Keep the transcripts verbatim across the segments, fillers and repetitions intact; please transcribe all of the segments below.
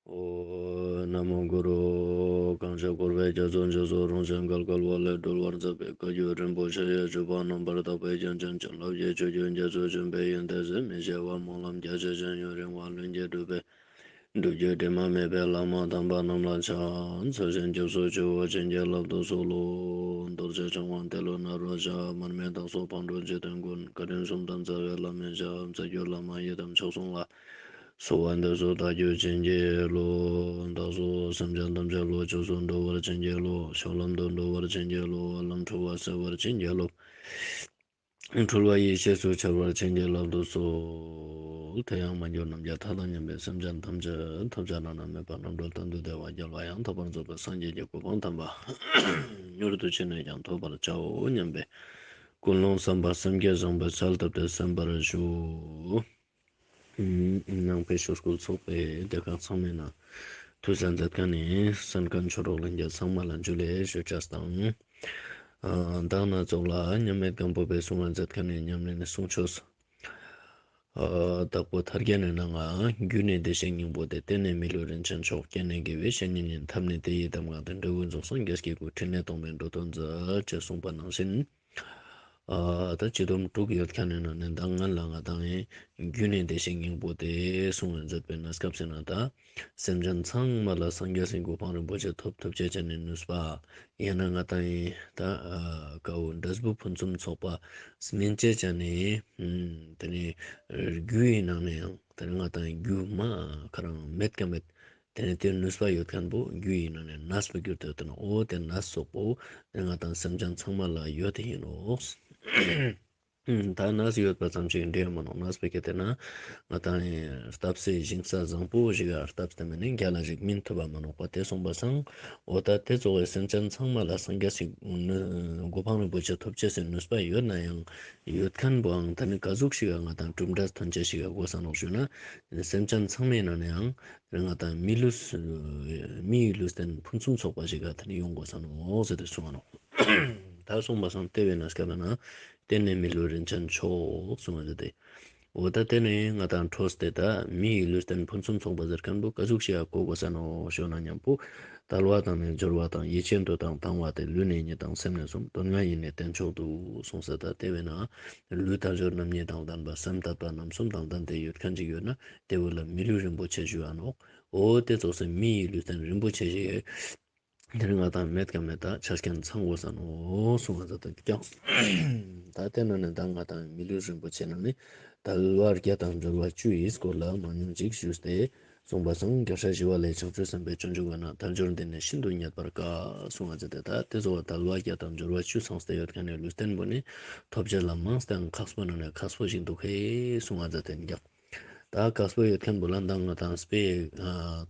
ཨོ། ན་མོ་གུ་རུ། གང་ཞིག་འཁོར་བའི་རྒྱ་མཚོ་འཇིགས་སུ་རུང་ཞིང་བརྒལ་དཀའ་བ་ལས་སྒྲོལ་བར་མཛད་པའི་བཀའ་བརྒྱུད་རིན་པོ་ཆེ་ཡི་སྤྱོད་པ་རྣམ་པར་དག་པའི་རྒྱན་ཅན་བྱིན་རླབས་ཀྱི་ཆུ་རྒྱུན་རྒྱ་མཚོ་ཆེན་པོའི་ཡོན་ཏན་ཟད་མི་ཤེས་པ་སྨོན་ལམ་རྒྱ་ཆེ་ཞིང་ཡུན་རིང་བ་ལྷུན་གྱིས་གྲུབ་པའི་སྒྲུབ་བརྒྱུད་དྲི་མ་མེད་པའི་བླ་མ་དམ་པ་རྣམས་ལ་ཕྱག་འཚལ་ཞིང་སྐྱབས་སུ་མཆིའོ། བྱིན་གྱིས་བརླབ་ཏུ་གསོལ་ལོ། རྡོ་རྗེ་འཆང་དབང་ཏེ་ལོ་ནཱ་རོ་ཞབས། མར་མེ་དྭགས་པོ་ཕག་གྲུ་འཇིག་རྟེན་མགོན། བཀའ་དྲིན་གསུམ་དང་རྩ་བའི་བླ་མའི་ཞབས། རྩ་བརྒྱུད་བླ་མ་ཡི་དམ་མཆོག་གསུམ་ལ། གསོལ་བ་འདེབས་སོ་བདག་རྒྱུད་བྱིན་གྱིས་རློབས། བདག་སོགས་སེམས་ཅན་ཐམས་ཅད་བློ་ཆོས་སུ་འགྲོ་བར་བྱིན་གྱིས་རློབས། ཆོས་ལམ་དུ་འགྲོ་བར་བྱིན་གྱིས་རློབས། ལམ་འཁྲུལ་བ་སེལ་བར་བྱིན་གྱིས་རློབས། འཁྲུལ་བ་ཡེ་ཤེས་སུ་འཆར་བར་བྱིན་གྱིས་བརླབ་ཏུ་གསོལ། དེ་ཡང་མ་གྱུར་ནམ་མཁའི་མཐའ་དང་མཉམ་པའི་སེམས་ཅན་ཐམས་ཅད་ཐོབ་བྱ་བླ་ན་མེད་པ་རྣམ་གྲོལ་གཏན་དུ་བདེ་བ་རྒྱལ་བ་ཡང་དག་པར་རྫོགས་པའི་སངས་རྒྱས་ཀྱི་གོ་འཕང་དམ་པ་མྱུར་དུ་ཅི་ནས་ཀྱང་ཐོབ་པར་བྱའོ་སྙམ་པའི་ཀུན་སློང་བསམ་པ་སེམས་བསྐྱེད་བཟང་པོས་གསལ་བཏབ་སྟེ་གསན་པར་ཞུ། ནང་པའི་ཆོས་སྐུལ་ཚོགས་པའི་སྡེ་ཁག་ཚང་མའི་ནང་ཐུགས་གསན་མཛད་མཁན་ནི་གསན་མཁན་ཆོས་གྲོགས་ལྷན་རྒྱས་ཚང་མ་ལ་འཇུ་ལེ་ཞུ་ཆས་དང་། ཨ། མདང་ནས་ཚོགས་ལ་མཉམ་མེད་སྒམ་པོ་པའི་གསུང་བ་མཛད་མཁན་ནི་ཉམས་ལེན་གསུང་ཆོས། ཨ། དྭགས་པོ་ཐར་རྒྱན་ནས་ནང་ང་། རྒྱུ་ནི་བདེ་གཤེགས་སྙིང་པོ་སྟེ། རྟེན་ནི་མི་ལུས་རིན་ཆེན་མཆོག་རྐྱེན་ནི་དགེ་བའི་བཤེས་གཉེན་ཡིན། ཐབས་ནི་དེ་ཡི་གདམས་ངག་སྟེ། འབྲས་བུ་རྫོགས་སངས་རྒྱས་ཀྱི་སྐུ། ཕྲིན་ལས་སྟོང་པའི་འགྲོ་དོན་མཛད། ཅེས་གསུངས་པ་ནང་བཞིན། ཨ། ད་སྤྱི་སྡོམ་དྲུག་ཡོད་མཁན་ནི་ནང་ནས་ད་སྔོན་ལ་ང་དང་ཡིན་རྒྱུ་ནི་བདེ་གཤེགས་སྙིང་པོ་སྟེ་གསུང་བ་མཛད་པའི་གནས་སྐབས་སུ་ན། ད་སེམས་ཅན་ཚང་མ་ལ་སངས་རྒྱས་སའི་གོ་འཕང་རིན་པོ་ཆེ་ཐོབ་ཐུབ་ཅེས་བྱས་ནས་ནུས་པ། ཡང་ན་ང་དང་ཡིན་ད་ཨ་དཀའ་བོ་འབྲས་བུ་ཕུན་སུམ་ཚོགས་པ་སྨིན་ཅེས་བྱས་ནས། ཨུམ། དེ་ནས་རྒྱུ་ཡི་ནང་ནས་ཡང་དེ་ནས་ང་དང་ཡིན་རྒྱུ་མ་ག་རང་མེད་ཀ་མེད། དེ་ནས་དེར་ནུས་པ་ཡོད་མཁན་པོ་རྒྱུ་ཡི་ནང་ནས་ནས་པོ་གྱུར་ཏེ་ཡོད་དེ་ན། འོ་དེ་ནས་སོག་པོ་ང་དང་སེམས་ཅན་ཚང་མ་ལ་ཡོད་དེ་ཡིན་ནོ། ད་ནས་ཡོད་པ་ཙམ་ཞིག་འདྲེས་མ་ནོག་ནས་པོ་གྱུར་ཏེ་ན་ང་དང་ཡིན་སྟབས་སེ་ཞིང་ས་བཟང་པོ་ཞིག་ག་སྟབས་སྟེ་མེད་ནས་རྒྱ་ལ་ཞིག་སྨིན་ཐུབ་པ་མ་ནོག་པ་དེ་སོང་པ་སང་། འོ་ད་དེ་ཚོ་བའི་སེམས་ཅན་ཚང་མ་ལ་སངས་རྒྱས་སའི་གོ་འཕང་རིན་པོ་ཆེ་ཐོབ་ཅེས་སའི་ནུས་པ་ཡོད་ན་ཡང་། ཡོད་མཁན་པོའང་ད་ནི་ག་ཟུག་ཞིག་ག་ང་དང་གྲུབ་འབྲས་ཐོན་ཅེས་ཞིག་ག་དགོས་ས་ནོག་ཞུ་ན། སེམས་ཅན་ཚང་མའི་ནང་ནས་ཡང་ང་དང་མི་ལུས་མི་ཡི་ལུས་རྟེན་ཕུན་སུམ་ཚོགས་པ་ཞིག་ག་ད་ནི་ཡོང་དགོས་ས་ནོག་ཟེར་ཏེ་གསུངས་པ་ནོག་ད་གསུངས་པ་སང་དེ་བས་ན་སྐབས་ན་རྟེན་ནི་མི་ལུས་རིན་ཆེན་མཆོག་གསུངས་པ་ཟེར་ཏེ། འོ་ད་དེ་ནས་ང་དང་འཕྲོས་ཏེ་ད་མི་ཡི་ལུས་རྟེན་ཕུན་སུམ་ཚོགས་པ་ཟེར་མཁན་པོ་ག་ཟུག་ཞིག་ག་གོ་དགོས་ས་ནོག་ཞུ་ན་མཉམ་པོ། དལ་བ་དང་ནི་འབྱོར་བ་དང་། ཡིད་ཆེས་འདོད་དང་དང་བ་སྟེ། ལུས་ནི་གཉིས་དང་སེམས་ནི་གསུམ། དོན་ལྔ་ཡིས་ནི་རྟེན་མཆོག་ཏུ། གསུངས་ས། ད་དེ་བས་ན་ལུས་དལ་འབྱོར་རྣམ་གཉིས་དང་ལྡན་པ། སེམས་དད་པ་རྣམ་གསུམ་དང་ལྡན་ཏེ་ཡོད་མཁན་ཅིག་ཡོད་ན་དེ་བོ་ལ་མི་ལུས་རིན་པོ་ཆེ་ཞུ་འ་ནོག་འོ་དེ་ཚོགས་སུ་མི་ཡི་ལུས་རྟེན་རིན་པོ་ཆེ་ཞིག་དེར་ང་དང་མེད་ཀ་མེད་ད་ཆ་རྐྱེན་ཚང་དགོས་ས་ནོ་གསུངས་པ་ད་ཀྱང་། ད་དེ་ནང་ནས་ད་ང་དང་མི་ལུས་རིན་པོ་ཆེ་ནང་ནས་དལ་བ་བརྒྱད་དང་འབྱོར་བ་བཅུ་ཡི་སྐོར་ལ་མང་ཉུང་ཅིག་ཞུས་ཏེ་གསུངས་པ་སང་། རྒྱལ་སྲས་ཞི་བ་ལྷས་བྱང་ཆུབ་སེམས་དཔའི་སྤྱོད་འཇུག་པ་ན། དལ་འབྱོར་འདི་ནི་ཤིན་ཏུ་རྙེད་པར་དཀའ་གསུངས་པ་ད་དེ་ཚོ་བ་དལ་བ་བརྒྱད་དང་འབྱོར་བ་བཅུ་ཚང་སྟེ་ཡོད་མཁན་ནི་ལུས་རྟེན་པོ་ནི་ཐོབ་ཅེས་ལ་མང་སྟེ་ཁག་པོ་ནང་ནས་ཁག་པོ་ཞིག་འདུག་ཧེ་གསུངས་པ་ད་དེ་ཀྱང་། ད་ཁག་པོ་ཡོད་མཁན་པོ་ལ་མདང་ང་དང་དཔེའི་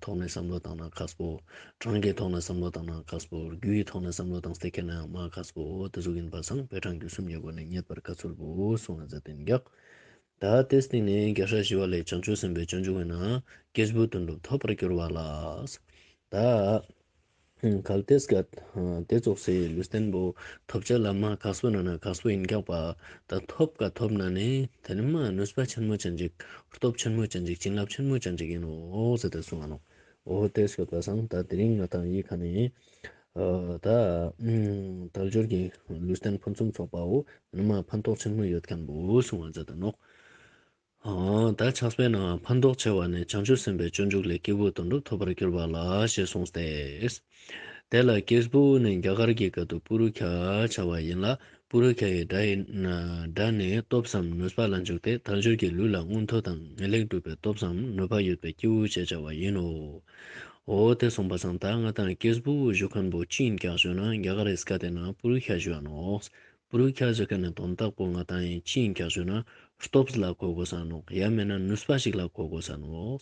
ཐོག་ནས་བསམ་བློ་བཏང་ན་ཁག་པོ། གྲངས་ཀྱི་ཐོག་ནས་བསམ་བློ་བཏང་ན་ཁག་པོ། རྒྱུ་ཡི་ཐོག་ནས་བསམ་བློ་བཏང་སྟེ་ཁྱེད་ན་ཡང་མ་ཁག་པོ་འོ་དེ་ཟུག་ཡིན་པ་སང་། དཔེ་གྲངས་རྒྱུ་གསུམ་གྱི་སྒོ་ནས་རྙེད་པར་དཀའ་ཚུལ་པོ་གསུངས་པ་ཟེར་ཏེ་འགྱག་ད་དེ་སྟེང་ནས་རྒྱལ་སྲས་ཞི་བ་ལྷས་བྱང་ཆུབ་སེམས་དཔའི་སྤྱོད་འཇུག་པ་ན། སྐྱེས་བུ་དོན་གྲུབ་ཐོབ་པར་གྱུར་པ་ལ། ད་གལ་ཏེ་སྐད་དེ་ཚོགས་སའི་ལུས་རྟེན་པོ་ཐོབ་ཅེས་ལ་མ་ཁག་པོ་ན་ན་ཁག་པོ་ཡིན་ཀྱག་པ། ད་ཐོབ་ཀ་ཐོབ་ན་ནི་དེ་ནི་མ་ནུས་པ་ཆེན་མོ་ཅན་ཅིག་སྟོབས་ཆེན་མོ་ཅན་ཅིག་བྱིན་རླབས་ཆེན་མོ་ཅན་ཅིག་ཡིན་ནོ་ཟེར་ཏེ་གསུངས་པ་ནོ། འོ་དེ་སྐད་པ་སང་ད་དེ་རིང་ང་དང་ཡིག་ཁ་ནས་ད་དལ་འབྱོར་གྱི་ལུས་རྟེན་ཕུན་སུམ་ཚོགས་པའོ། དེ་ནི་མ་ཕན་ཐོགས་ཆེན་མོ་ཡོད་མཁན་པོ་གསུངས་པ་ཟེར་ཏེ་ནོ། ཨང་། ད་ཕྱག་དཔེ་ནང་ཕན་ཐོགས་ཆེ་བ་ནི་བྱང་ཆུབ་སེམས་དཔའི་སྤྱོད་འཇུག་ལས། སྐྱེས་བུ་དོན་གྲུབ་ཐོབ་པར་གྱུར་པ་ལ་ཞེས་གསུངས་ཏེ། དེ་ལ་སྐྱེས་བུ་ནི་རྒྱ་གར་གྱི་སྐད་དུ་པུ་རུ་ཁྱ་བྱ་བ་ཡིན་ལ། པུ་རུ་ཁྱ་ཡི་སྒྲ་ཡི་སྒྲ་ནི་སྟོབས་སམ་ནུས་པ་ལ་འཇུག་སྟེ་དལ་འབྱོར་གྱི་ལུས་ལ་མངོན་མཐོ་དང་ངེས་ལེགས་གྲུབ་པའི་སྟོབས་སམ་ནུས་པ་ཡོད་པའི་སྐྱེས་བུ་ཞེས་བྱ་བ་ཡིན་ནོ། འོ་དེ་གསུངས་པ་སང་ད་ང་དང་སྐྱེས་བུ་ཞུ་མཁན་པོ་ཅི་ཡིན་ཀྱག་ཞུ་ན་རྒྱ་གར་རི་སྐད་དེ་ན་པུ་རུ་ཁྱ་ཞུ་བ་ནོ། པུ་རུ་ཁྱ་ཟེར་མཁན་ནི་དོན་དག་པོ་ང་དང་ཡིན་ཅི་ཡིན་ཀྱག་ཞུ་ན་སྟོབས་ལ་གོ་དགོས་ས་ནོག་ཡང་མིན་ན་ནུས་པ་ཞིག་ལ་གོ་དགོས་ས་ནོག་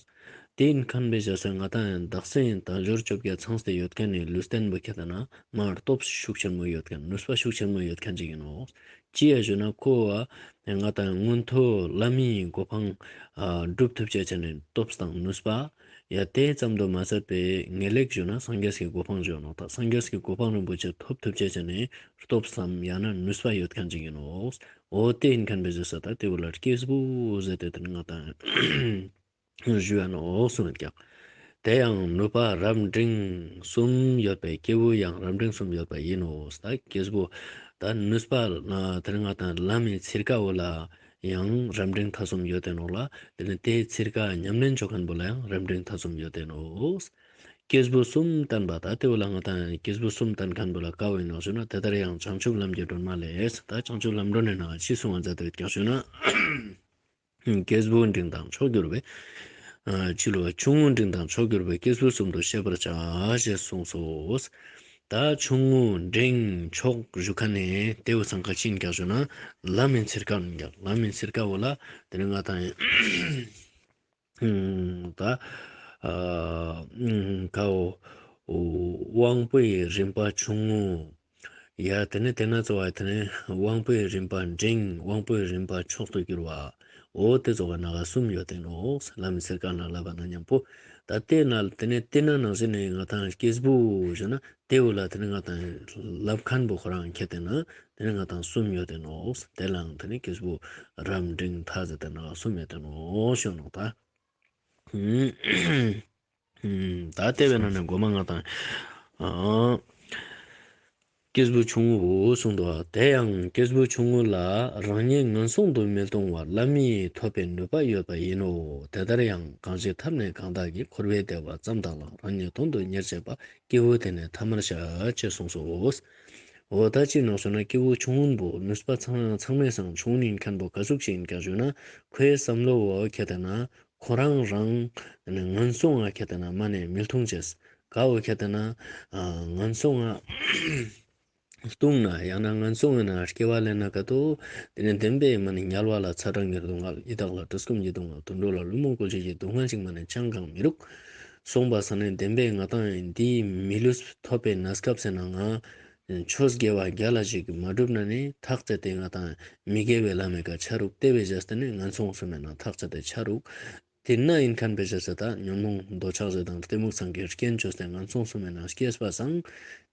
དེ་ཡིན་མཁན་པའི་བྱས་ཙང་ང་དང་ཡིན་དག་ས་ཡིན་དལ་འབྱོར་བཅོ་བརྒྱད་ཚང་སྟེ་ཡོད་མཁན་ནི་ལུས་རྟེན་པོ་ཁྱེད་ལྟ་ན་མར་སྟོབས་ཤུགས་ཆེན་མོ་ཡོད་མཁན་ནུས་པ་ཤུགས་ཆེན་མོ་ཡོད་མཁན་ཅིག་ཡིན་ནོག་ཅི་ཡ་ཞུ་ན་ཁོ་བ་ང་དང་མངོན་མཐོ་བླ་མའི་གོ་འཕང་སྒྲུབ་ཐུབ་ཅེས་ཆ་ནས་སྟོབས་དང་ནུས་པ། ཡ་དེ་ཙམ་དུ་མ་ཟད་པའི་ངེས་ལེགས་ཞུ་ན་སངས་རྒྱས་ཀྱི་གོ་འཕང་ཞུ་ནོག་ད་སངས་རྒྱས་ཀྱི་གོ་འཕང་རིན་པོ་ཆེ་ཐོབ་ཐུབ་ཅེས་ཆ་ནས་སྟོབས་སམ་ཡང་ན་ནུས་པ་ཡོད་མཁན་ཅིག་ཡིན་ནོག་འོ་དེ་ཡིན་མཁན་པའི་བཟོ་ས་ད་དེ་བོ་ལ་སྐྱེས་བུ་ཟེར་ཏེ་དེ་ནི་ང་དང་ཞུ་ཡ་ནོག་གསུངས་ཀྱང་། དེ་ཡང་ནུས་པ་རབ་འབྲིང་གསུམ་ཡོད་པའི་སྐྱེས་བུ་ཡང་རབ་འབྲིང་གསུམ་ཡོད་པ་ཡིན་ནོ། ད་སྐྱེས་བུ་ད་ནུས་པ་དེ་རིང་ང་དང་ལམ་མི་ཚེར་ཀ་བོ་ལ་ཡང་རབ་འབྲིང་ཐ་གསུམ་ཡོད་དེ་ནོ་ལ། དེ་ནི་དེའི་ཚེར་ཀ་ཉམས་ལེན་བྱོ་མཁན་བོ་ལ་ཡང་རབ་འབྲིང་ཐ་གསུམ་ཡོད་དེ་ནོ། སྐྱེས་བུ་གསུམ་བསྟན་པ་ད་དེ་བོ་ལ་ང་དང་སྐྱེས་བུ་གསུམ་བསྟན་མཁན་བོ་ལ་ཀ་བོ་ཡིན་ནོ་ཞུ་ན། དེ་ལྟར་ཡང་བྱང་ཆུབ་ལམ་གྱི་སྒྲོན་མ་ལས། ད་བྱང་ཆུབ་ལམ་སྒྲོན་ནི་ནང་ཅི་གསུང་བ་མཛད་དེ་ཡོད་ཀྱང་ཞུ་ན། སྐྱེས་བུ་འབྲིང་དང་མཆོག་གྱུར་པའི། ཨ་ཕྱི་ལོ་ཆུང་ངུ་འབྲིང་དང་མཆོག་གྱུར་པའི་སྐྱེས་བུ་གསུམ་དུ་ཤེས་པར་བྱ་ཞེས་གསུངས་སོ། ད་ཆུང་ངུ་འབྲིང་མཆོག་ཞུ་མཁན་ནི་དེ་བོ་ཚང་ཀ་ཅི་ཡིན་ཀྱང་ཞུ་ན། ལམ་མི་ཚེར་ཀ་ཡིན་ཀྱང་། ལམ་མི་ཚེར་ཀ་བོ་ལ་དེ་ནི་ང་དང་ད་ཨ་ཀ་བོ་དབང་པོའི་རིམ་པ་ཆུང་ངུ། ཡ་དེ་ནས་དེ་ན་གཙོ་བ་དེ་ནས་དབང་པོའི་རིམ་པ་འབྲིང་། དབང་པོའི་རིམ་པ་མཆོག་ཏུ་གྱུར་པ། འོ་དེ་ཚོ་ག་ན་ག་གསུམ་ཡོད་དེ་ནོ། ལམ་མི་ཚེར་ཀ་ན་ལབ་པ་ན་མཉམ་པོ། ད་དེ་ན་དེ་ནས་དེ་ན་ནང་བཞིན་ནས་ང་དང་སྐྱེས་བུ་ཞུ་ན་དེ་བོ་ལ་དེ་ནས་ང་དང་ལབ་མཁན་བོ་ཁོ་རང་ཁྱེད་དེ་ན་དེ་ནས་ང་དང་གསུམ་ཡོད་དེ་ནོ། དེ་ལའང་དེ་ནས་སྐྱེས་བུ་རབ་འབྲིང་ཐ་ཟེར་དེ་ན་གསུམ་ཡོད་དེ་ནོ་ཞུ་ནོ་ད། ད་དེ་བས་ན་ནི་མགོ་མ་ང་དང་། ཨ་སྐྱེས་བུ་ཆུང་ངུ་བོ་གསུངས་འདུག་དེ་ཡང་སྐྱེས་བུ་ཆུང་ངུ་ལ་རང་ཉིད་ངན་སོང་དུ་མི་ལྟུང་བར་བླ་མས་ཐོབ་པའི་ནུས་པ་ཡོད་པ་ཡིན་ནོ། དེ་ལྟར་ཡང་གང་ཞིག་ཐབས་ནི་གང་དག་གིས་འཁོར་བའི་བདེ་བ་ཙམ་དག་ལ་རང་ཉིད་དོན་དུ་གཉེར་བྱེད་པ་སྐྱེས་བུ་དེ་ནི་ཐ་མར་བྱ་ཅེས་གསུངས་སོ། འོ་ད་ཅི་ནོ་ཞུ་ན་སྐྱེས་བུ་ཆུང་ངུ་བོ་ནུས་པ་ཚང་ཚང་མའི་སང་ཆུང་ངུ་ཡིན་མཁན་བོ་ག་ཟུག་ཅིག་ཡིན་ཀྱང་ཞུ་ན། ཁོའི་བསམ་བློ་བོ་ཁྱེད་དེ་ན་ཁོ་རང་རང་ངན་སོང་ང་ཁྱེད་དེ་ན་མ་ནས་མི་ལྟུང་ཅེས། ག་བོ་ཁྱེད་དེ་ན་ངན་སོང་ང་ལྟུང་ན་ཡང་ན་ངན་སོང་ངི་ནང་སྐྱེ་བ་ལེན་ན་ག་དོ། དེ་ནས་བདེན་པའི་མ་ནས་དམྱལ་བ་ལ་ཚ་གྲང་གི་སྡུག་བསྔལ། ཡི་དྭགས་ལ་བཀྲེས་སྐོམ་གྱི་སྡུག་བསྔལ། དུད་འགྲོ་ལ་ཀླུ་མོ་བཀོལ་སྤྱོད་ཀྱི་སྡུག་བསྔལ་ཞིག་མ་ནས་ཅང་གང་མི་རུག་གསུངས་པ་སང་ནས་བདེན་པའི་ང་དང་འདིའི་མི་ལུས་ཐོབ་པའི་གནས་སྐབས་ཟེར་ན་ང་ཆོས་དགེ་བ་རྒྱ་ལ་ཞིག་མ་བསྒྲུབས་ན་ནི་ཐག་བཅད་དེ་ང་དང་མི་དགེ་བའི་ལམ་མི་ཀ་ཆ་རུག་དེ་བས་བྱས་ཏེ་ནི་ངན་སོང་གསུམ་མི་ནང་ཐག་བཅད་དེ་ཆ་རུག་དེ་ན་ཡིན་མཁན་བས་བྱས་ཏེ་ད་ཉོན་མོངས་འདོད་ཆགས་ཞེ་སྡང་གཏི་མུག་ཚང་གི་རྐྱེན་བྱས་ཏེ་ངན་སོང་གསུམ་མི་ནང་སྐྱེས་པ་སང་།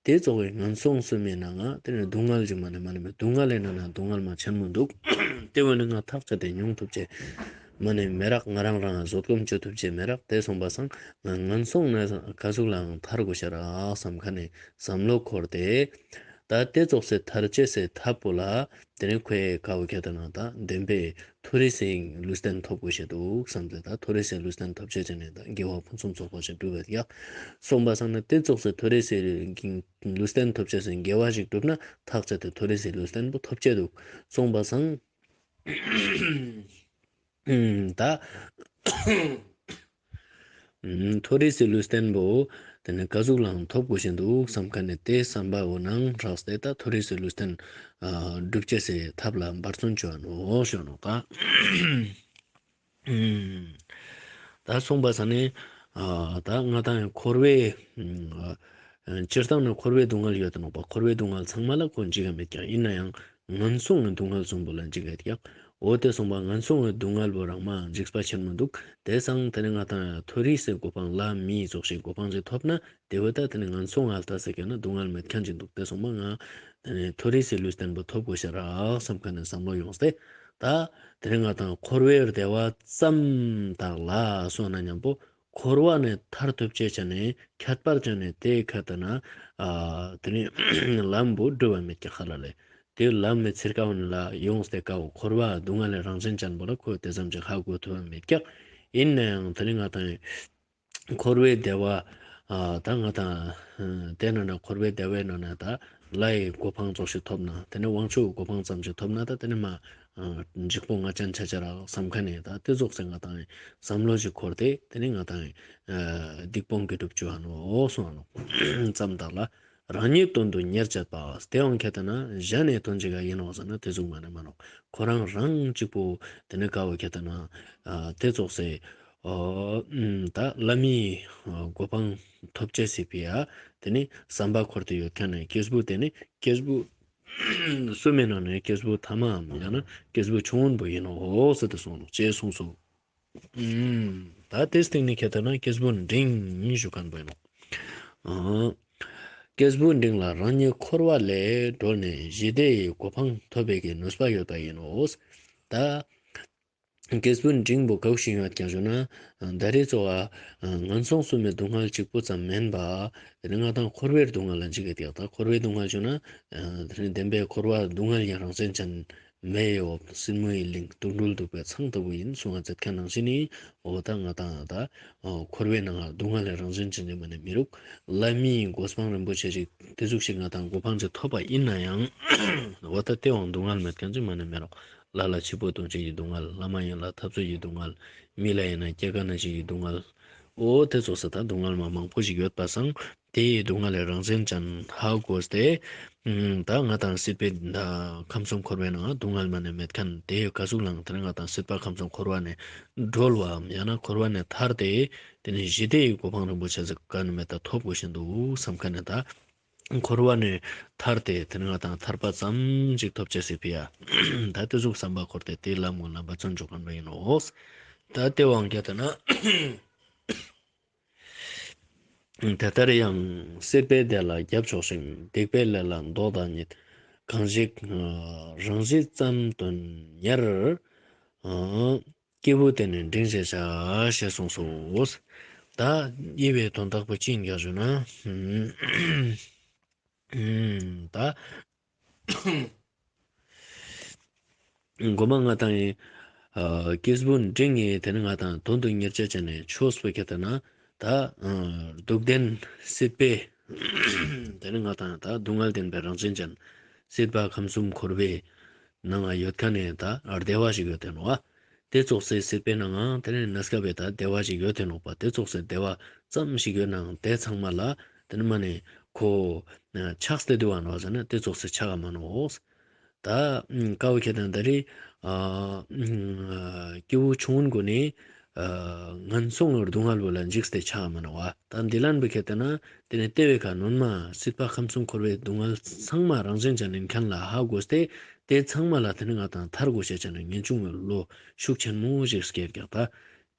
དེ་ཚོ་བའི་ངན་སོང་གསུམ་མི་ནང་ང་དེ་ནི་སྡུག་བསྔལ་ཞིག་མ་ནས་མ་ནས་མི་སྡུག་བསྔལ་ལས་ན་ན་སྡུག་བསྔལ་མ་ཆེན་མོ་འདུག་དེ་བས་ནི་ང་ཐག་བཅད་དེ་མྱོང་ཐུབ་ཅེས་མ་ནས་མི་རག་ང་རང་རང་བཟོད་སྒོམ་བྱེད་ཐུབ་ཅེས་མི་རག་དེ་སོང་པ་སང་ང་ངན་སོང་ན་ག་ཟུག་ལའང་ཐར་དགོས་ཤ་རག་བསམ་མཁན་ནི་བསམ་བློ་འཁོར་ཏེ། ད་དེ་ཙོགས་སེ་ཐར་ཅེས་སེ་ཐབས་པོ་ལ་དེ་ནི་ཁོའི་ཀ་བོ་ཁྱེད་དེ་ན་ད་བདེན་པའི་མཐོ་རིས་སེ་ལུས་རྟེན་ཐོབ་དགོས་ཤེས་འདུག་བསམ་སྟེ། ད་མཐོ་རིས་སེ་ལུས་རྟེན་ཐོབ་ཅེས་ཅན་ནི་ད་དགེ་བ་ཕུན་སུམ་ཚོགས་པ་ཞིག་བསྒྲུབ་པ་ཡག་སོང་པ་སང་ན་དེ་ཙོགས་སེ་མཐོ་རིས་སེ་ལུས་རྟེན་ཐོབ་ཅེས་སེ་དགེ་བ་ཞིག་བསྒྲུབ་ན་ཐག་བཅད་དེ་མཐོ་རིས་སེ་ལུས་རྟེན་པོ་ཐོབ་ཅེས་འདུག་སོང་པ་སང་། ད་མཐོ་རིས་སི་ལུས་རྟེན་པོ་དེ་ནི་ག་ཟུག་ལའང་ཐོབ་དགོས་ཤིན་འདུག་བསམ་མཁན་ནི་དེ་བསམ་པ་འོ་ནང་རགས་ཏེ་ད་མཐོ་རིས་སི་ལུས་རྟེན་སྒྲུབ་ཅེས་སི་ཐབས་ལ་འབད་བརྩོན་བྱོས་ནོ་ཞོ་ནོ་ད། ད་སོང་པ་ས་ནི་ད་ང་དང་འཁོར་བའི་སྤྱིར་བཏང་ནི་འཁོར་བའི་སྡུག་བསྔལ་ཡོད་དེ་ནོག་པ། འཁོར་བའི་སྡུག་བསྔལ་ཚང་མ་ལ་ཁོ་འཇིགས་ཀ་མེད་ཀྱང་ཡིན་ན་ཡང་ངན་སོང་གི་སྡུག་བསྔལ་གསུམ་པོ་ལ་འཇིགས་ཀ་ཡོད་ཀྱང་། འོ་དེ་སོང་པ་ངན་སོང་གི་སྡུག་བསྔལ་པོ་རང་མ་འཇིགས་པ་ཆེན་མོ་འདུག་དེ་སང་དེ་ནི་ང་དང་མཐོ་རིས་སི་གོ་འཕང་ལ་མིའི་ཚོགས་ཤིག་གོ་འཕང་ཞིག་ཐོབ་ན་དེ་བོ་ད་དེ་ནི་ངན་སོང་ང་ལྟ་ཟེར་གྱི་ན་སྡུག་བསྔལ་མེད་མཁན་ཅིག་འདུག་དེ་སོང་པ་ང་དེ་ནི་མཐོ་རིས་སི་ལུས་རྟེན་པོ་ཐོབ་དགོས་ཤ་རག་བསམ་མཁན་ནི་བསམ་བློ་ཡོངས་ཏེ། ད་དེ་ནི་ང་དང་འཁོར་བའི་བདེ་བ་ཙམ་དག་ལ་སོང་ན་མཉམ་པོ། འཁོར་བ་ནས་ཐར་ཐུབ་ཅེས་བྱས་ནས་ཁྱད་པར་བྱས་ནས་དེའི་ཁ་ལྟ་ན། ཨ་དེ་ནི་ལམ་བུ་བསྒྲུབ་པ་མེད་ཀྱག་ཧ་ལ་ལས། དེ་ལམ་མི་ཚེར་ཀ་བོ་ནི་ལ་ཡོངས་ཏེ་ཀ་བོ་འཁོར་བ་སྡུག་བསྔལ་ལས་རང་བཞིན་ཅན་པོ་ལ་ཁོས་དེ་ཙམ་ཅིག་ཧ་གོ་ཐུབ་པ་མེད་ཀྱག་ཡིན་ན་ཡང་དེ་ནི་ང་དང་འཁོར་བའི་བདེ་བ། ཨ་ད་ང་དང་དེ་ནང་ན་འཁོར་བའི་བདེ་བའི་ནང་ན་ད་ལྷའི་གོ་འཕང་ཙོགས་ཤིག་ཐོབ་ན་དེ་ནི་དབང་ཕྱུག་གི་གོ་འཕང་ཙམ་ཞིག་ཐོབ་ན་ད་དེ་ནི་མ། འཇིགས་པོ་ང་ཅན་ཆ་ཆ་རག་བསམ་མཁན་ནི་ད་དེ་ཙོགས་སེ་ང་དང་བསམ་བློ་ཞིག་འཁོར་ཏེ་དེ་ནི་ང་དང་སྡིག་སྤོང་གི་སྒྲུབ་བཅུ་ཨ་ནོ་སོང་ཨ་ནོ་ཙམ་དག་ལ་རང་ཉིད་དོན་དུ་གཉེར་བྱེད་པ་དེའང་ཁྱད་ལྟ་ན་གཞན་ནི་དོན་གཅིག་ག་ཡིན་ནོ་ཟེར་ན་དེ་ཟུག་མ་ནི་མ་ནོ། ཁོ་རང་རང་གཅིག་པུ་དེ་ནི་དཀའ་བོ་ཁྱད་ལྟ་ན་དེ་ཙོགས་སེ་ད་བླ་མའི་གོ་འཕང་ཐོབ་ཅེས་སི་ཕི་ཡ་དེ་ནི་བསམ་པ་འཁོར་ཏེ་ཡོད་མཁན་ནི་སྐྱེས་བུ་དེ་ནི་སྐྱེས་བུ། གསུམ་མའི་ནང་ནས་སྐྱེས་བུ་ཐ་མའམ་ཡང་ན་སྐྱེས་བུ་ཆུང་ངུ་པོ་ཡིན་ནོ་ཟེར་ཏེ་གསུངས་ནོ་ཅེས་གསུངས་སོ། ད་དེ་སྟེང་ནས་ཁྱད་ལྟ་ན་སྐྱེས་བུ་འབྲིང་ཞུ་མཁན་པོ་ཡིན་ནོ། སྐྱེས་བུ་འབྲིང་ལ་རང་ཉིད་འཁོར་བ་ལས་གྲོལ་ནས་ཞི་བདེའི་གོ་འཕང་ཐོབ་པའི་གི་ནུས་པ་ཡོད་པ་ཡིན་ནོ། ད། སྐྱེས་བུ་འབྲིང་པོ་ག་ཟུག་ཞིག་ཡོད་ཀྱང་ཞུ་ན། ད་རེས་ཚོ་བ་ངན་སོང་གསུམ་མའི་སྡུག་བསྔལ་གཅིག་པུ་ཙམ་མིན་པ། དེ་ནི་ང་དང་འཁོར་བའི་སྡུག་བསྔལ་ལ་འཇིགས་ཀྱི་དེ་ད་འཁོར་བའི་སྡུག་བསྔལ་ཞུ་ན། དེ་ནི་བདེན་པའི་འཁོར་བ་སྡུག་བསྔལ་ཡང་རང་བཞིན་ཅན། མེ་ཡི་འོབས་སྲིན་མོ་ཡི་གླིང་དུག་སྦྲུལ་གདུག་པའི་ཚང་ལྟ་བུ་ཡིན་གསུང་བ་མཛད་མཁན་ནང་བཞིན་ནི། འོ་ད་ང་དང་ད་འཁོར་བའི་ནང་སྡུག་བསྔལ་ལས་རང་བཞིན་ཅན་ཅིག་མ་ནི་མི་རུག་ལྷ་མིའི་གོ་འཕང་རིན་པོ་ཆེ་ཞིག་དེ་ཟུག་ཞིག་ང་དང་གོ་འཕང་ཅིག་ཐོབ་པ་ཡིན་ན་ཡང་། འོ་ད་དེ་བའང་སྡུག་བསྔལ་མེད་མཁན་ཅིག་མ་ནི་མི་རུག་ལྷ་ལ་འཆི་འཕོ་ལྟུང་བྱེད་ཀྱི་སྡུག་བསྔལ། ལྷ་མ་ཡིན་ལ་འཐབ་རྩོད་ཀྱི་སྡུག་བསྔལ། མི་ལ་ཡིན་ན་སྐྱེ་རྒ་ན་འཆི་ཡི་སྡུག་བསྔལ། འོ་དེ་ཚོ་ས་ད་སྡུག་བསྔལ་མ་མང་པོ་ཞིག་ཡོད་པ་སང་། དེ་ཡི་སྡུག་བསྔལ་ལས་རང་བཞིན་ཅན་ཧ་གོ་སྟེ། ད་ང་དང་སྲིད་པའི་ད་ཁམས་གསུམ་འཁོར་བའི་ནང་སྡུག་བསྔལ་མ་ནས་མེད་མཁན་དེ་ག་ཟུག་ལའང་དེ་ནས་ང་དང་སྲིད་པ་ཁམས་གསུམ་འཁོར་བ་ནས་སྒྲོལ་བའམ་ཡང་ན་འཁོར་བ་ནས་ཐར་ཏེ། དེ་ནས་ཞི་བདེ་ཡི་གོ་འཕང་རིན་པོ་ཆེ་ཟིག་ག་ནས་མེད་ད་ཐོབ་དགོས་བཞིན་འདུག་བསམ་མཁན་ནས་ད། འཁོར་བ་ནས་ཐར་ཏེ་དེ་ནས་ང་དང་ཐར་པ་ཙམ་ཞིག་ཐོབ་ཅེས་སི་ཕི་ཡ། ད་དེ་ཟུག་བསམ་པ་འཁོར་ཏེ་དེའི་ལམ་ངོ་ན་འབད་བརྩོན་འཇོག་མཁན་པ་ཡིན་ནོ། ད་དེ་བའང་ཁྱེད་ལྟ་ན། དེ་ལྟར་ཡང་སྲིད་པའི་བདེ་ལ་རྒྱབ་ཕྱོགས་ཤིང་། སྡིག་པའི་ལས་ལ་ལྡོག་བདག་ཉིད། གང་ཞིག་རང་བཞིན་ཙམ་དོན་གཉེར། སྐྱེས་བུ་དེ་ནི་འབྲིང་ཞེས་བྱ། ཞེས་གསུངས་སོ། ད་དབྱེ་བའི་དོན་དག་པོ་ཅི་ཡིན་ག་ཞུ་ན། ད། མགོ་མ་ང་དང་ཡིན། སྐྱེས་བུ་འབྲིང་ངེ་དེ་ནི་ང་དང་དོན་དུ་གཉེར་བྱ་བྱས་ནས་ཆོས་པོ་ཁྱེད་ལྟ་ན། ད་སྡུག་བདེན་སྲིད་པའི། དེ་ནི་ང་དང་ད་སྡུག་བསྔལ་བདེན་པའི་རང་བཞིན་ཅན། སྲིད་པ་ཁམས་གསུམ་འཁོར་བའི་ནང་ཡོད་མཁན་ནས་ད་བདེ་བ་ཞིག་ཡོད་དེ་ནོ། དེ་ཙོགས་སེ་སྲིད་པའི་ནང་དེ་ནི་གནས་སྐབས་ད་བདེ་བ་ཞིག་ཡོད་དེ་ནོ་པ། དེ་ཙོགས་སེ་བདེ་བ་ཙམ་ཞིག་ཡོད་ནའང་དེ་ཚང་མ་ལ་དེ་ནི་མ་ནི་ཁོ་ཆགས་ཏེ་འདུག་བ་ནོ་ཟེར་ན་དེ་ཙོགས་སེ་ཆགས་མ་ནོ། ད་ཀ་བོ་ཁྱེད་དང་ད་རེས་སྐྱེ་བོ་ཆུང་ངུན་གོ་ནས་ངན་སོང་ངི་སྡུག་བསྔལ་བོ་ལ་འཇིགས་ཏེ་ཆགས་མ་ནོ་བ། ད་འདི་ལན་བོ་ཁྱེད་ལྟ་ན་དེ་ནི་ལྟེ་བའི་ཁ་ནོན་མ་སྲིད་པ་ཁམས་གསུམ་འཁོར་བའི་སྡུག་བསྔལ་ཚང་མ་རང་བཞིན་ཅན་ཡིན་མཁན་ལ་ཧ་གོ་སྟེ། དེ་ཚང་མ་ལ་དེ་ནི་ང་དང་ཐར་དགོས་ཤེས་ཅན་ངེས་འབྱུང་གི་བློ་ཤུགས་ཆེན་མོ་ཞིག་སྐྱེས་ཀྱག་ད།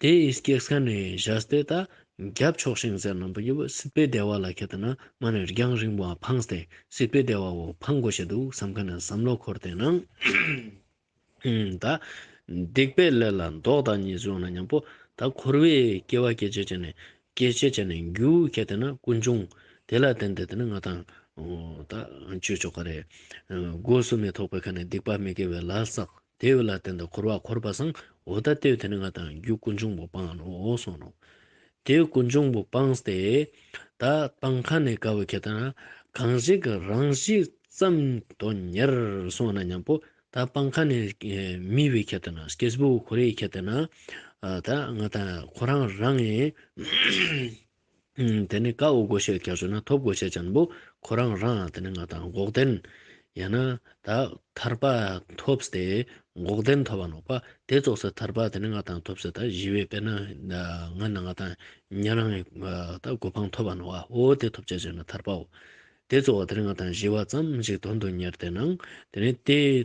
དེ་ཡི་སྐྱེས་ཁ་ནས་བཞག་སྟེ་ད་རྒྱབ་ཕྱོགས་ཤིང་ཟེར་ནམ་པ་ཡོད་པ་སྲིད་པའི་བདེ་བ་ལ་ཁྱེད་ལྟ་ན་མ་ནི་རྒྱང་རིང་པོ་འཕངས་ཏེ་སྲིད་པའི་བདེ་བ་བོ་འཕང་དགོས་ཤེས་འདུག་བསམ་མཁན་ནས་བསམ་བློ་འཁོར་ཏེ་ན། ད་སྡིག་པའི་ལས་ལ་ལྡོག་བདག་ཉིད་ཟེར་ན་མཉམ་པོ་ད་འཁོར་བའི་སྐྱེ་བ་སྐྱེ་བྱེད་ཅན་ནས་སྐྱེ་བྱེད་ཅན་ནས་རྒྱུ་ཁྱེད་ལྟ་ན་ཀུན་འབྱུང་དེ་ལ་བརྟེན་ཏེ་དེ་ནི་ང་དང་ད་ཆོས་ཆོག་ག་རེད། སྒོ་གསུམ་མི་ཐོག་པའི་ཁ་ནས་སྡིག་པ་མི་དགེ་བའི་ལས་བསགས། དེ་བས་ལ་བརྟེན་ཏེ་འཁོར་བ་འཁོར་བ་སང་འོ་ད་དེ་དེ་ནི་ང་དང་རྒྱུ་ཀུན་འབྱུང་པོ་སྤངས་ནོ་སོང་ནོ། དེ་ཀུན་འབྱུང་པོ་སྤངས་ཏེ། ད་སྤང་ཁ་ནས་ཀ་བོ་ཁྱེད་ལྟ་ན་གང་ཞིག་རང་བཞིན་ཙམ་དོན་གཉེར་སོང་ན་མཉམ་པོ་ད་སྤང་ཁ་ནས་མི་བའི་ཁྱེད་ལྟ་ན་སྐྱེས་བུ་ཁོ་རེའི་ཁྱེད་ལྟ་ན་ད་ང་དང་ཁོ་རང་རང་ངི། དེ་ནི་ཀ་འོ་དགོས་ཤེས་ཁྱེད་ཟེར་ན་ཐོབ་དགོས་ཤེས་ཅན་པོ་ཁོ་རང་རང་དེ་ནི་ང་དང་འགོག་བདེན་ཡང་ན་ད་ཐར་པ་ཐོབ་སྟེ་འགོག་བདེན་ཐོབ་པ་ནོ་པ། དེ་ཙོགས་སེ་ཐར་པ་དེ་ནི་ང་དང་ཐོབ་སྟེ་ད་ཞི་བའི་དཔེར་ན་ང་ན་ང་དང་ཉན་རང་ད་གོ་འཕང་ཐོབ་པ་ནོ་བ། འོ་དེ་ཐོབ་ཅེས་ཟེར་ན་ཐར་པའོ། དེ་གཙོ་བོ་དེ་རིང་ང་དང་ཞི་བ་ཙམ་ཞིག་དོན་དུ་གཉེར་ཏེ་ནང་དེ་ནི་དེ་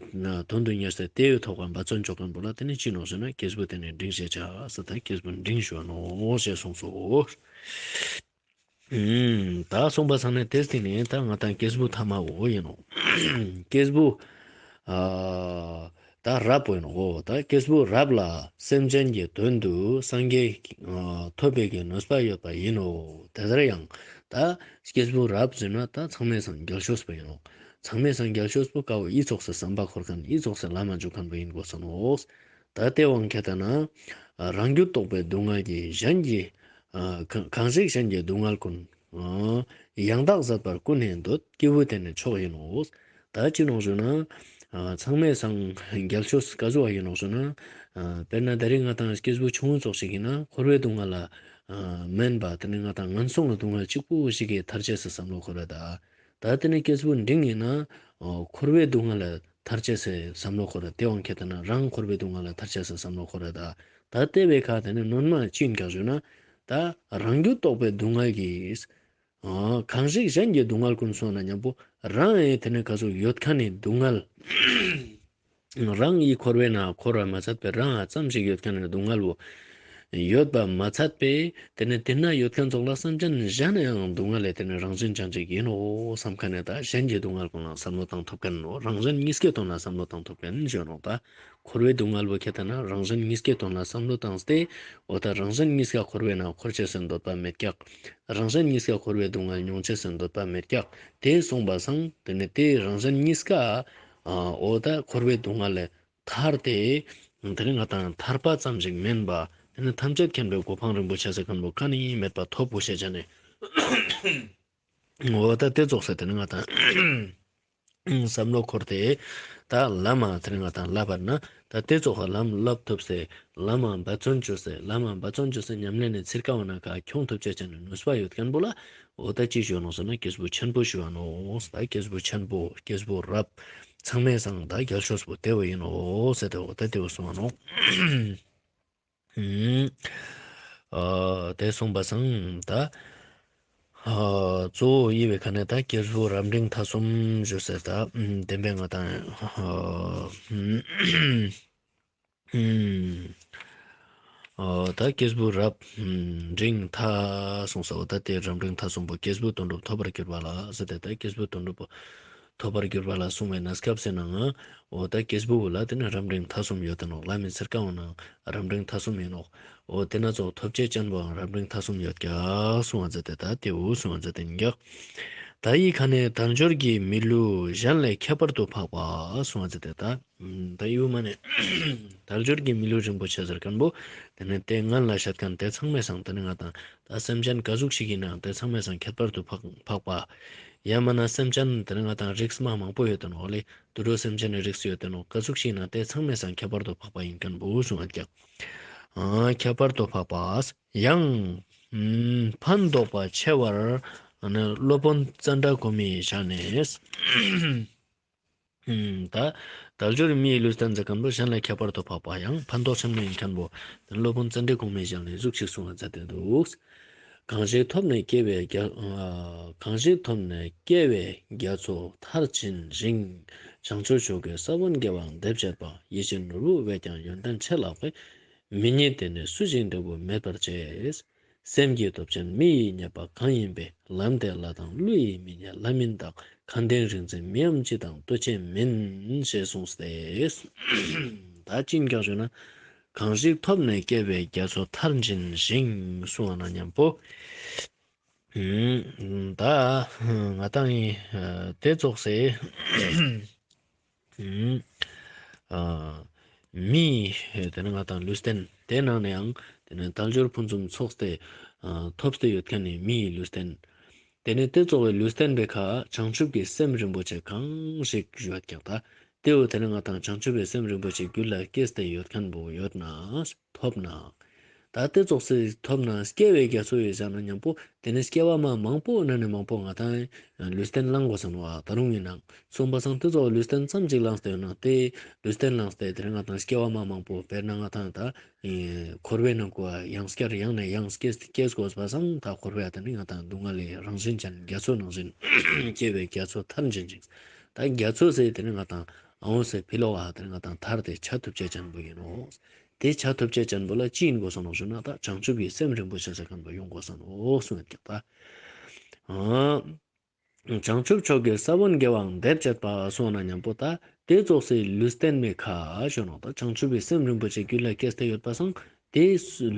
དོན་དུ་གཉེར་ཏེ་དེ་ཡོད་ཐོག་གམ་འབད་བརྩོན་འཇོག་མཁན་པོ་ལ་དེ་ནི་ཅི་ནོག་ཟེར་ན་སྐྱེས་བུ་དེ་ནི་འབྲིང་ཞེས་བྱ་ཟེར་ད་སྐྱེས་བུ་འབྲིང་ཞུ་བ་ནོ་ཞེས་གསུངས་སོ། ད་གསུངས་པ་ཚང་ནས་དེ་སྟེང་ནས་ད་ང་དང་སྐྱེས་བུ་ཐ་མ་བོ་ཡིན་ནོ། སྐྱེས་བུ་ཨ་ད་རབ་པོ་ཡིན་ནོ། ད་སྐྱེས་བུ་རབ་ལ་སེམས་ཅན་གྱི་དོན་དུ་སངས་རྒྱས་ཨ་ཐོབ་པའི་གི་ནུས་པ་ཡོད་པ་ཡིན་ནོ། དེ་ལྟར་ཡང་ད་སྐྱེས་བུ་རབ་ཟེར་ན་ད་མཚམས་མེད་སངས་རྒྱས་ཤོས་པོ་ཡིན་ནོ། མཚམས་མེད་སངས་རྒྱས་ཤོས་པོ་ཀ་བོ་ཨི་ཙོགས་སེ་བསམ་པ་འཁོར་མཁན་ཨི་ཙོགས་སེ་ལམ་མ་འཇུག་མཁན་པོ་ཡིན་དགོས་ས་ནོ། ད་དེ་དབང་ཁྱེད་ལྟ་ན། རང་རྒྱུད་རྟོག་པའི་སྡུག་བསྔལ་གྱིས་གཞན་གྱི། གང་གང་ཞིག་གཞན་གྱི་སྡུག་བསྔལ་ཀུན། ཡང་དག་ཟད་པར་ཀུན་ནས་འདོད། སྐྱེས་བུ་དེ་ནི་མཆོག་ཡིན་ནོ། ད་ཅི་ནོག་ཞུ་ན། མཚམས་མེད་སངས་རྒྱས་ཤོས་ཀ་ཟུག་ཡིན་ནོག་ཞུ་ན། དཔེར་ན་ད་རེས་ང་དང་སྐྱེས་བུ་ཆུང་ངུ་ཙོགས་ཤིག་ཡིན་ན་འཁོར་བའི་སྡུག་བསྔལ་ལ། མིན་པ་དེ་ནི་ང་དང་ངན་སོང་གི་སྡུག་བསྔལ་གཅིག་པུ་ཞིག་གིས་ཐར་ཅེས་སུ་བསམ་བློ་འཁོར་བ་ད། ད་དེ་ནི་སྐྱེས་བུ་འབྲིང་ཡིན་ན། ཨོ་འཁོར་བའི་སྡུག་བསྔལ་ལས་ཐར་ཅེས་སི་བསམ་བློ་འཁོར་ར། དེ་དབང་ཁྱེད་ལྟ་ན་རང་འཁོར་བའི་སྡུག་བསྔལ་ལས་ཐར་ཅེས་སི་བསམ་བློ་འཁོར་ར། ད་ད་དེ་བའི་ཁ་དེ་ནི་ནོན་མ་ཅི་ཡིན་ག་ཞུ་ན། ད་རང་རྒྱུད་རྟོག་པའི་སྡུག་བསྔལ་གྱིས། ཨ་གང་ཞིག་གཞན་གྱི་སྡུག་བསྔལ་ཀུན་སོང་ན་མཉམ་པོ་རང་ཨེ་དེ་ནི་ག་ཟུག་ཡོད་ཁ་ནི་སྡུག་བསྔལ། རང་ཡི་འཁོར་བའི་ནང་འཁོར་བ་མ་ཚད་པའི་རང་ཨ་ཙམ་ཞིག་ཡོད་ཁ་ནི་སྡུག་བསྔལ་བོ། ཡོད་པ་མ་ཚད་པས། དེ་ནས་དེ་ན་ཡོད་མཁན་ཚོ་ལ་སེམས་ཅན་གཞན་ཡང་སྡུག་བསྔལ་ལས་དེ་ནས་རང་བཞིན་ཅན་ཅིག་ཡིན་ནོ་བསམ་མཁན་ནས། ད་གཞན་གྱི་སྡུག་བསྔལ་ཀུན་ལ་བསམ་བློ་བཏང་ཐུབ་མཁན་ནོ། རང་གཞན་གཉིས་ཀའི་དོན་ལ་བསམ་བློ་བཏང་ཐུབ་མཁན་ཞུ་ནོ། ད་འཁོར་བའི་སྡུག་བསྔལ་བོ་ཁྱེད་ལྟ་ན་རང་གཞན་གཉིས་ཀའི་དོན་ལ་བསམ་བློ་བཏང་སྟེ། འོ་ད་རང་གཞན་གཉིས་ཀ་འཁོར་བའི་ནང་འཁོར་ཅེས་སུ་འདོད་པ་མེད་ཀྱག། རང་གཞན་གཉིས་ཀ་འཁོར་བའི་སྡུག་བསྔལ་མྱོང་ཅེས་སུ་འདོད་པ་མེད་ཀྱག། དེ་གསུངས་པ་སང་དེ་ནས་དེ་རང་གཞན་གཉིས་ཀ་འོ་ད་འཁོར་བའི་སྡུག་བསྔལ་ལས་ཐར་ཏེ། དེ་ནི་ང་དང་ཐར་པ་ཙམ་ཞིག་མིན་པ། དེ་ནི་ཐམས་ཅད་མཁྱེན་པའི་གོ་འཕང་རིན་པོ་ཆེ་ཟེར་མཁན་པོ་ག་ནི་མེད་པ་ཐོབ་བོ་ཞེས་བྱ་ནས། འོ་ད་དེ་ཙོགས་ཟེར་དེ་ནི་ང་དང་བསམ་བློ་འཁོར་ཏེ། ད་ལམ་དེ་ནི་ང་དང་བསླབ་པར་ན། ད་དེ་ཙོགས་ལམ་བསླབ་ཐུབ་ཟེར། ལམ་འབད་བརྩོན་བྱོས་ཟེར། ལམ་འབད་བརྩོན་བྱོས་ཟེར་ཉམས་ལེན་ནས་ཚིར་ཀ་བ་ན་ཁ་ཁྱོང་ཐུབ་ཅེས་བྱ་ནས་ནུས་པ་ཡོད་མཁན་པོ་ལ། འོ་ད་ཅི་ཞུ་ནོ་ཟེར་ན་སྐྱེས་བུ་ཆེན་པོ་ཞུ་བ་ནོ། ད་སྐྱེས་བུ་ཆེན་པོ་སྐྱེས་བུ་རབ། ཚང་མའི་སང་ད་རྒྱལ་ཤོས་པོ་དེ་བོ་ཡིན་ནོ་ཟེར་ཏེ། འོ་ད་དེ་བོ་གསུང་བ་ནོ། ཨ་དེ་གསུངས་པ་སང་ད། ཨ་གཙོ་བོ་དབྱེ་བའི་ཁ་ནས་ད་སྐྱེས་བུ་རབ་འབྲིང་ཐ་གསུམ་ཞུ་ཟེར། ད་བདེན་པའི་ང་དང་ཨ། ཨ་ད་སྐྱེས་བུ་རབ་འབྲིང་ཐ་གསུངས་སོ། ད་དེ་རབ་འབྲིང་ཐ་གསུམ་པོ་སྐྱེས་བུ་དོན་གྲུབ་ཐོབ་པར་གྱུར་པ་ལ་ཟེར་ཏེ། ད་སྐྱེས་བུ་དོན་གྲུབ་པོ་ཐོབ་པར་གྱུར་པ་ལ་གསུངས་པའི་གནས་སྐབས་ཟེར་ནའང་། འོ་ད་སྐྱེས་བུ་བོ་ལ་དེ་ནི་རབ་འབྲིང་ཐ་གསུམ་ཡོད་དེ་ནོ། ལམ་མི་ཚེར་ཀ་འོ་ན་རབ་འབྲིང་ཐ་གསུམ་ཡིན་ནོ། འོ་དེ་ན་ཚོ་ཐོབ་བྱེད་ཅན་པོའང་རབ་འབྲིང་ཐ་གསུམ་ཡོད་ཀྱག་གསུང་བ་མཛད་དེ། ད་དེ་འུ་གསུང་བ་མཛད་དེ་ཡིན་ཀྱག། ད་ཡི་ཁ་ནས་དལ་འབྱོར་གྱི་མི་ལུས་གཞན་ལས་ཁྱད་པར་དུ་འཕགས་པ་གསུང་བ་མཛད་དེ། ད་ད་ཡུལ་མ་ནས་དལ་འབྱོར་གྱི་མི་ལུས་རིན་པོ་ཆེ་ཟེར་མཁན་པོ། དེ་ནས་དེ་ངན་ལ་བཤད་མཁན་དེ་ཚང་མའི་སང་དེ་ནི་ང་དང་ད་སེམས་ཅན་ག་ཟུག་ཞིག་ཡིན་ནའང་དེ་ཚང་མའི་སང་ཁྱད་པར་དུ་འཕགས་འཕགས་པ། ཡང་མིན་ན་སེམས་ཅན་དེ་ནི་ང་དང་རིགས་མ་མང་པོ་ཡོད་དེ་ནོ་ལེ། དུད་འགྲོ་སེམས་ཅན་ནི་རིགས་ཡོད་དེ་ནོ། ག་ཟུག་ཞིག་ཡིན་ན་དེ་ཚང་མའི་སང་ཁྱད་པར་དུ་འཕགས་པ་ཡིན་མཁན་པོ་གསུང་བ་ཀྱང་། ཨ་ཁྱད་པར་དུ་འཕགས་པ། ཡང་ཕན་འདོགས་པ་ཆེ་བར་སློབ་དཔོན་ཙནྡྲ་གོ་མིས་བཞག་ནས། ད་དལ་འབྱོར་མིའི་ལུས་རྟེན་ཟེར་མཁན་པོ་གཞན་ལས་ཁྱད་པར་དུ་འཕགས་པ་ཡང་ཕན་ཐོགས་ཆེན་མོ་ཡིན་མཁན་པོ། དེ་སློབ་དཔོན་ཙནྡྲ་གོ་མིས་བཞག་ནས་གཟུགས་ཤིག་གསུང་བ་མཛད་དེ་འདུག། གང་ཞིག་ཐོབ་ནས་སྐྱེ་བའི་རྒྱ། གང་ཞིག་ཐོབ་ནས་སྐྱེ་བའི་རྒྱ་མཚོ་མཐར་ཕྱིན་ཞིང་། བྱང་ཆུབ་མཆོག་གི་ས་བོན་དགེ་བ་འདེབས་བྱེད་པ། ཡིད་བཞིན་ནོར་བུ་བས་ཀྱང་ཡོན་ཏན་ཆེ་ལགས་པས། མི་རྙེད་དེ་ནི་སུ་ཞིག་འབྲས་བུ་མེད་པར་བྱེད། སེམས་ཀྱི་སྟོབས་ཅན་མི་ཡིས་རྙེད་པ་གང་ཡིན་པས། ལམ་དེ་ལྷ་དང་ཀླུ་ཡིས་མི་རྙེད་ལྷ་མིན་བདག། མཁའ་ལྡན་རིག་འཛིན་མིའམ་ཅི་དང་ལྟོས་ཆེན་མིན། ཞེས་གསུངས་ཏེ། ད་ཅི་ཡིན་ཀྱང་ཞུ་ན། གང་ཞིག་ཐོབ་ནས་སྐྱེ་བའི་རྒྱ་མཚོ་མཐར་ཕྱིན་ཞིང་གསུང་བ་ན་མཉམ་པོ། ད་ང་དང་ཡིན་དེ་ཙོགས་སེ། ཨ་མི་དེ་ནི་ང་དང་ལུས་རྟེན་དེ་ནང་ནས་ཡང་དེ་ནི་དལ་འབྱོར་ཕུན་སུམ་ཚོགས་ཏེ་ཐོབ་སྟེ་ཡོད་མཁན་ནི་མིའི་ལུས་རྟེན། དེ་ནི་དེ་ཚོ་བའི་ལུས་རྟེན་པའི་ཁ་བྱང་ཆུབ་ཀྱི་སེམས་རིན་པོ་ཆེ་གང་ཞིག་ཡོད་ཀྱང་ད་དེའུ་དེ་ནི་ང་དང་བྱང་ཆུབ་པའི་སེམས་རིན་པོ་ཆེ་རྒྱུད་ལ་སྐྱེས་ཏེ་ཡོད་མཁན་པོ་ཡོད་ན་ཐོབ་ན། ད་དེ་ཙོགས་སེ་ཐོབ་ན་སྐྱེ་བའི་རྒྱ་མཚོ་ཡོད་ཟེར་ན་མཉམ་པོ་དེ་ནི་སྐྱེ་བ་མ་མང་པོ་ན་ནི་མང་པོ་ང་དང་ལུས་རྟེན་བླང་དགོས་ཟེར་ནོ། ད་རུང་ཡིན་ནང་གསུངས་པ་སང་དེ་ཚོ་ལུས་རྟེན་ཙམ་ཅིག་བླངས་ཏེ་ཡོད་ན་དེ་ལུས་རྟེན་བླངས་ཏེ་དེ་ནི་ང་དང་སྐྱེ་བ་མ་མང་པོ་དཔེར་ན་ང་དང་ད་འཁོར་བའི་ནང་ཁོ་ཡང་བསྐྱར་ཡང་ནས་ཡང་སྐྱེས་སྐྱེས་དགོས་པ་སང་ད་འཁོར་བའི་ཨ་ད་ནི་ང་དང་སྡུག་བསྔལ་ལས་རང་བཞིན་ཅན་རྒྱ་མཚོ་ནང་བཞིན་སྐྱེ་བའི་རྒྱ་མཚོ་མཐར་འབྱིན་ཅིང་། ད་རྒྱ་མཚོ་ཟེར་དེ་ནི་ང་དང་ཨ་འོ་ཟེར་ཕི་ལོ་བ་དེ་ནི་ང་དང་ཐར་ཏེ་ཆ་ཐུབ་ཅེས་ཅན་པོ་ཡིན་ནོ། དེ་ཆ་ཐུབ་ཅེས་ཅན་པོ་ལ་ཅི་ཡིན་དགོས་སོང་ནོ་ཞུ་ན་ད་བྱང་ཆུབ་ཀྱི་སེམས་རིན་པོ་ཆེ་ཟེར་མཁན་པོ་ཡོང་དགོས་སོང་ནོ་གསུངས་ཡོད་ཀྱང་ད། ཨ། བྱང་ཆུབ་མཆོག་གི་ས་བོན་དགེ་བའང་འདེབས་བྱེད་པ་གསུངས་ན་མཉམ་པོ་ད་དེ་ཙོགས་སེ་ལུས་རྟེན་མེད་ཁ་ཞུ་ནོ། ད་བྱང་ཆུབ་པའི་སེམས་རིན་པོ་ཆེ་རྒྱུད་ལ་སྐྱེས་ཏེ་ཡོད་པ་སང་དེ་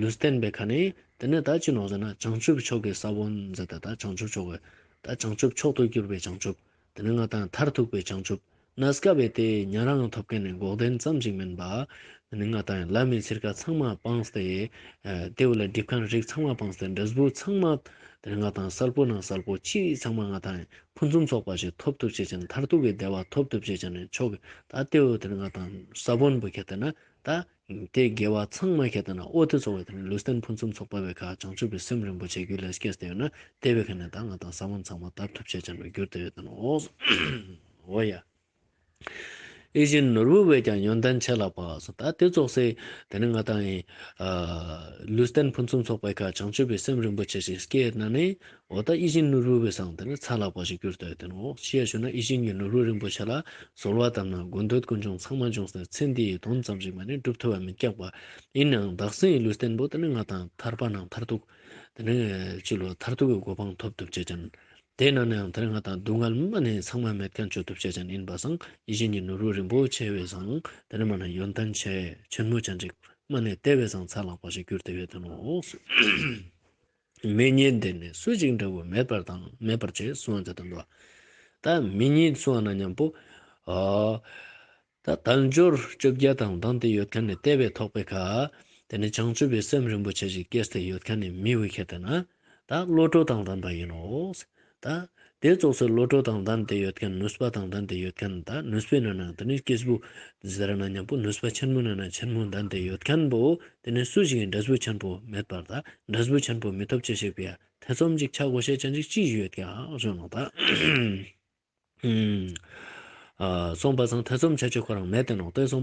ལུས་རྟེན་པའི་ཁ་ནས་དེ་ནས་ད་ཅི་ནོ་ཟེར་ན་བྱང་ཆུབ་མཆོག་གི་ས་བོན་ཟེར་ཏེ་ད་བྱང་ཆུབ་མཆོག་གི་ད་བྱང་ཆུབ་མཆོག་ཏུ་གྱུར་པའི་བྱང་ཆུབ། དེ་ནས་ང་དང་མཐར་ཐུག་པའི་བྱང་ཆུབ། གནས་སྐབས་དེ་ཉན་རང་ཐོབ་མཁན་ནི་འགོག་བདེན་ཙམ་ཞིག་མིན་པ། དེ་ནས་ང་དང་ལམ་མི་ཚིར་ཀ་ཚང་མ་སྤངས་ཏེ། དེ་བོ་ལ་སྒྲིབ་མཁན་རིགས་ཚང་མ་སྤངས་ཏེ་འབྲས་བུ་ཚང་མ། དེ་ནས་ང་དང་གསལ་པོ་ནང་གསལ་པོ་ཅི་ཚང་མ་ང་དང་ཕུན་སུམ་ཚོགས་པ་ཞིག་ཐོབ་ཐུབ་བྱེད་ཅན་མཐར་ཐུག་གི་བདེ་བ་ཐོབ་ཐུབ་བྱེད་ཅན་ནི་མཆོག་གི་ད་དེ་བོ་དེ་ནས་ང་དང་ས་བོན་པོ་ཁྱེར་ཏེ་ན་ད། དེ་དགེ་བ་ཚང་མ་ཁྱེར་ཏེ་ན་ཨོ་དེ་ཚོ་བའི་དེ་ནི་ལུས་རྟེན་ཕུན་སུམ་ཚོགས་པ་བའི་ཁ་བྱང་ཆུབ་པའི་སེམས་རིན་པོ་ཆེ་རྒྱུད་ལ་སྐྱེས་ཏེ་ཡོད་ན་དེ་བའི་ཁ་ནས་ད་ང་དང་ས་བོན་ཚང་མ་དབ་ཐུབ་བྱེད་ཅན་པ་གྱུར་ཏེ་ཡོད་དེ་ནོ། འོ་ཡ། ཡིད་བཞིན་ནོར་བུ་བས་ཀྱང་ཡོན་ཏན་ཆེ་ལགས་པ། ད་དེ་ཙོགས་སེ་དེ་ནི་ང་དང་ཡིན། ལུས་རྟེན་ཕུན་སུམ་ཚོགས་པའི་ཁ་བྱང་ཆུབ་པའི་སེམས་རིན་པོ་ཆེ་ཞིག་སྐྱེས་ན་ནི། འོ་ད་ཡིད་བཞིན་ནོར་བུ་བས་སང་དེ་ནི་ཚ་ལགས་པ་ཞིག་གྱུར་ཏེ་དེ་ནོ། ཤེས་ཞུ་ན་ཡིད་བཞིན་གྱི་ནོར་བུ་རིན་པོ་ཆེ་ལ་གསོལ་བ་བཏབ་ན་དགོས་འདོད་ཀུན་འབྱུང་ཚང་མ་འབྱུང་ཟེར། ཚེ་འདིའི་དོན་ཙམ་ཞིག་མ་ནི་སྒྲུབ་ཐུབ་པ་མི་ཀྱག་པ། ཡིན་ནའང་བདག་སེམས་ཡི་ལུས་རྟེན་པོ་དེ་ནི་ང་དང་ཐར་པ་ནང་མཐར་ཐུག་དེ་ནི་ཅི་ལོ་མཐར་ཐུག་གི་གོ་འཕང་ཐོབ་ཐུབ་བྱེད་ཅན། དེ་ན་ནའང་དེ་ནི་ང་དང་སྡུག་བསྔལ་མ་ནི་ཚང་མ་མེད་མཁན་བྱོས་ཐུབ་བྱེད་ཅན་ཡིན་པ་སང་ཡིད་བཞིན་གྱི་ནོར་བུ་རིན་པོ་ཆེ་བས་སང་དེ་ནི་མ་ནི་ཡོན་ཏན་ཆེ་ཆེན་མོ་ཅན་ཅིག་མ་ནི་དེ་བས་སང་ཚ་ལགས་པ་ཞིག་གྱུར་ཏེ་ཡོད་དེ་ནོ། མི་ཉིད་འདི་ནི་སུ་ཞིག་འདྲ་བོ་མེད་པར་དང་མེད་པར་བྱེད་གསུང་བ་མཛད་དོན་དུ། ད་མི་ཉིད་གསུང་བ་ན་མཉམ་པོ། ཨ། ད་དལ་འབྱོར་བཅོ་བརྒྱད་དང་ལྡན་ཏེ་ཡོད་མཁན་ནི་དེ་བས་ཐོག་པའི་ཁ། དེ་ནི་བྱང་ཆུབ་པའི་སེམས་རིན་པོ་ཆེ་ཞིག་སྐྱེས་ཏེ་ཡོད་མཁན་ནི་མི་བོ་ཁྱེར་ཏེ་ན། ད་བློ་གྲོས་དང་ལྡན་པ་ཡིན་ནོ། ད། དེ་ཙོགས་སུ་བློ་གྲོས་དང་ལྡན་ཏེ་ཡོད་མཁན་ནུས་པ་དང་ལྡན་ཏེ་ཡོད་མཁན་ད་ནུས་པའི་ནང་ན་དེ་ནི་སྐྱེས་བུ་ཟེར་ན་མཉམ་པོ་ནུས་པ་ཆེན་མོ་ནང་ན་ཆེན་མོ་ལྡན་ཏེ་ཡོད་མཁན་པོ་དེ་ནི་སུ་ཞིག་གིས་འབྲས་བུ་ཆེན་པོ་མེད་པར་ད་འབྲས་བུ་ཆེན་པོ་མི་ཐོབ་ཅེས་ཞིག་པའི་ཐེ་ཚོམ་ཅིག་ཆགས་དགོས་ཤེས་ཅན་ཅིག་ཅི་ཡོད་ཀྱང་ཞུ་ནོ་ད། ཨ། སོང་པ་སང་ཐེ་ཚོམ་ཆ་ཆོས་ཁོ་རང་མེད་དེ་ནོ་དེ་སོང་།